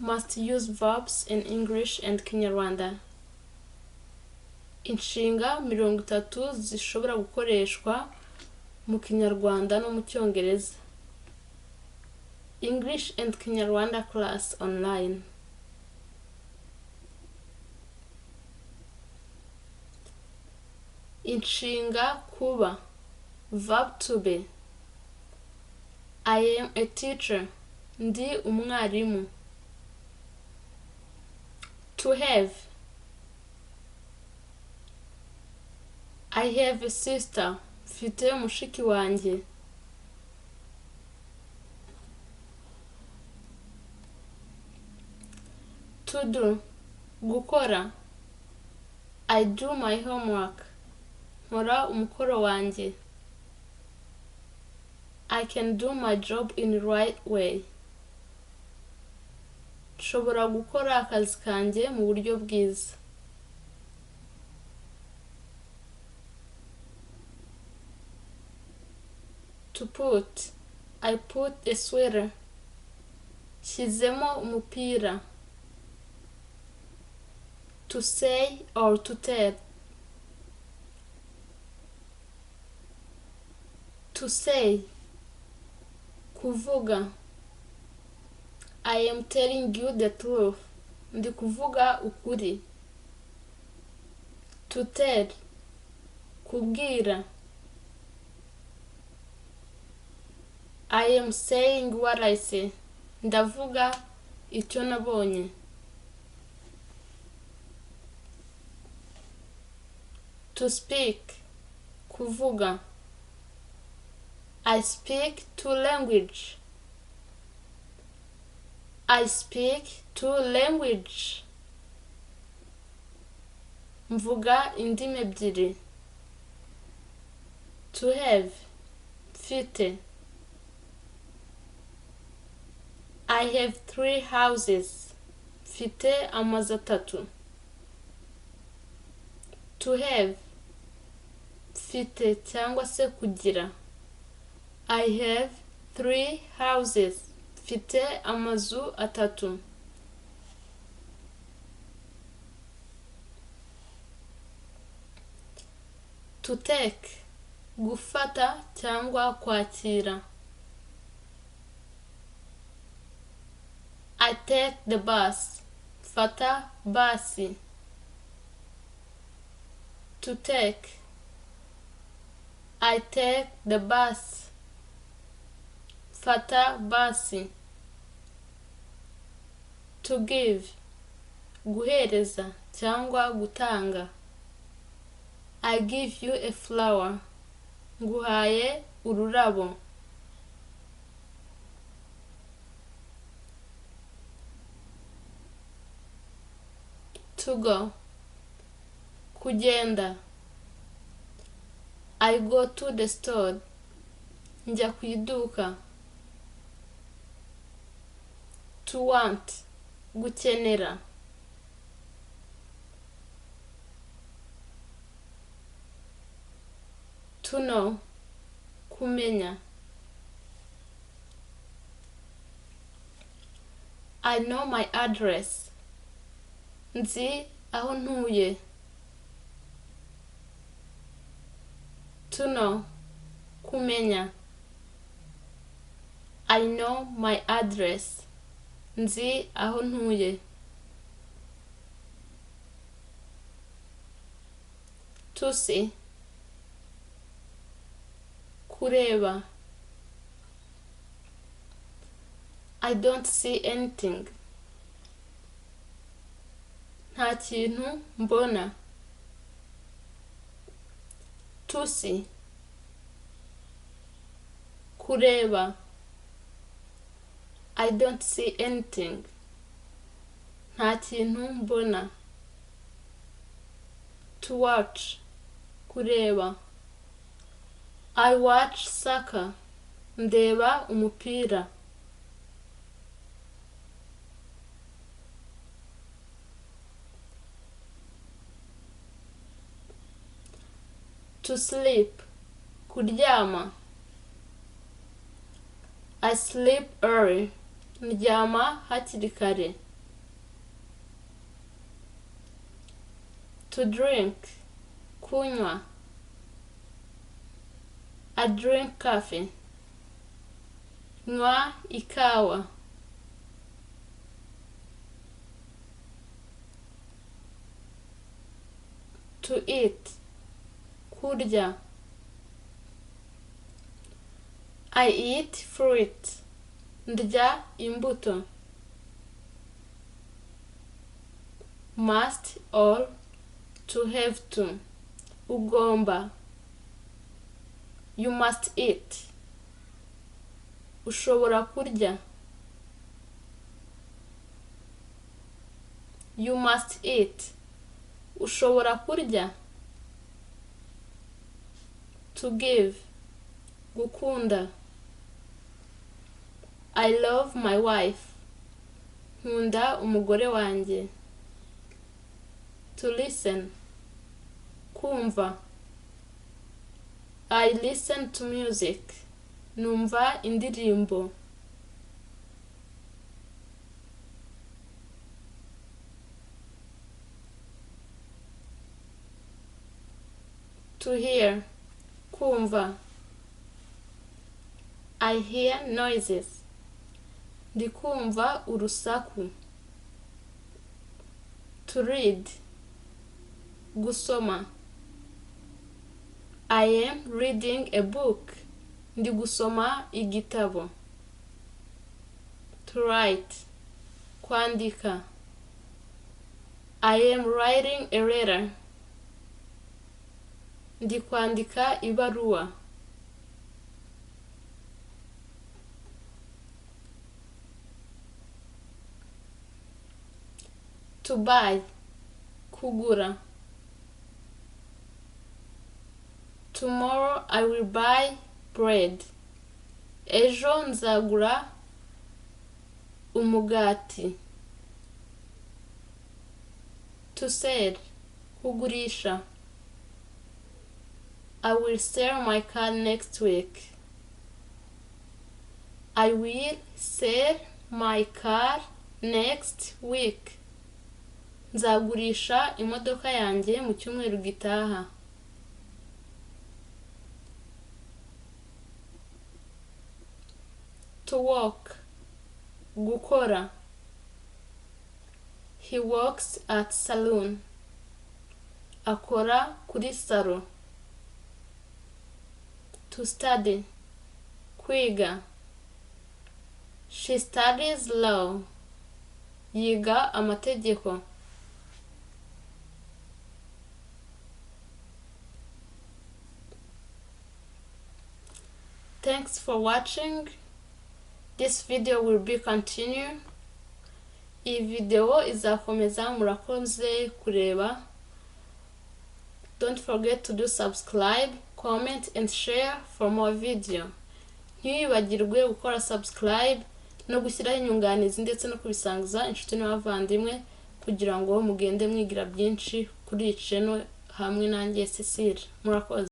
must use verbs in English and Kinyarwanda. Inshinga 30 zishobora gukoreshwa mu Kinyarwanda no mu Cyongereza. English and Kinyarwanda class online. Inshinga kuba, verb to be. I am a teacher, ndi umwarimu. To have, I have a sister, mfite mushiki wanjye. To do, gukora. I do my homework, nkora umukoro wanjye. I can do my job in the right way. Nshobora gukora akazi kanjye mu buryo bwiza. To put, I put a sweater, shyizemo umupira. To say or to tell. To say, kuvuga. I am telling you the truth, ndi kuvuga ukuri. To tell, kubwira. I am saying what I say, ndavuga icyo nabonye. To speak, kuvuga. I speak two language. I speak two language. Mvuga indimi ebyiri. To have, mfite. I have 3 houses, mfite amazu 3. To have, mfite cyangwa se kugira. I have 3 houses, mfite amazu 3. To take, gufata cyangwa kwakira. I take the bus, fata basi. To take, I take the bus, fata basi. To give, guhereza cyangwa gutanga. I give you a flower, nguhaye ururabo. To go, kugenda. I go to the store, njya ku iduka. To want, gukenera. To know, kumenya. I know my address, nzi aho ntuye. To know, kumenya. I know my address, nzi aho ntuye. To see, kureba. I don't see anything, nta kintu mbona. To see, kureba. I don't see anything, nta kintu mbona. To watch, kureba. I watch soccer, ndeba umupira. To sleep, kuryama. I sleep early, ndyama hakiri kare. To drink, kunywa. I drink coffee. Nywa ikawa. To eat, kurya. I eat fruit. Ndya imbuto. Must or to have to, ugomba. You must eat. Ushobora kurya. You must eat. Ushobora kurya. To give, gukunda. I love my wife. Nkunda umugore wanjye. To listen, kumva. I listen to music. Numva indirimbo. To hear, kumva. I hear noises. Ndikumva urusaku. To read, gusoma. I am reading a book. Ndi gusoma igitabo. To write, kwandika. I am writing a letter. Ndi kwandika ibaruwa. To buy, kugura. Tomorrow I will buy bread. Ejo nzagura umugati. To sell, kugurisha. I will sell my car next week. I will sell my car next week. Nzagurisha imodoka yanjye mu cyumweru gitaha. To walk, gukora. He works at saloon. Akora kuri salo. To study, kwiga. She studies law. Yiga amategeko. Thanks for watching. This video will be continued. Iyi video izakomeza, murakoze kureba. Don't forget to do subscribe, comment and share for more video. Ntiyibagirwe gukora subscribe no gushyiraho inyunganizi ndetse no kubisangiza inshuti n'abavandimwe kugira ngo mugende mwigira byinshi kuri iyi channel hamwe nanjye Cecile. Murakoze.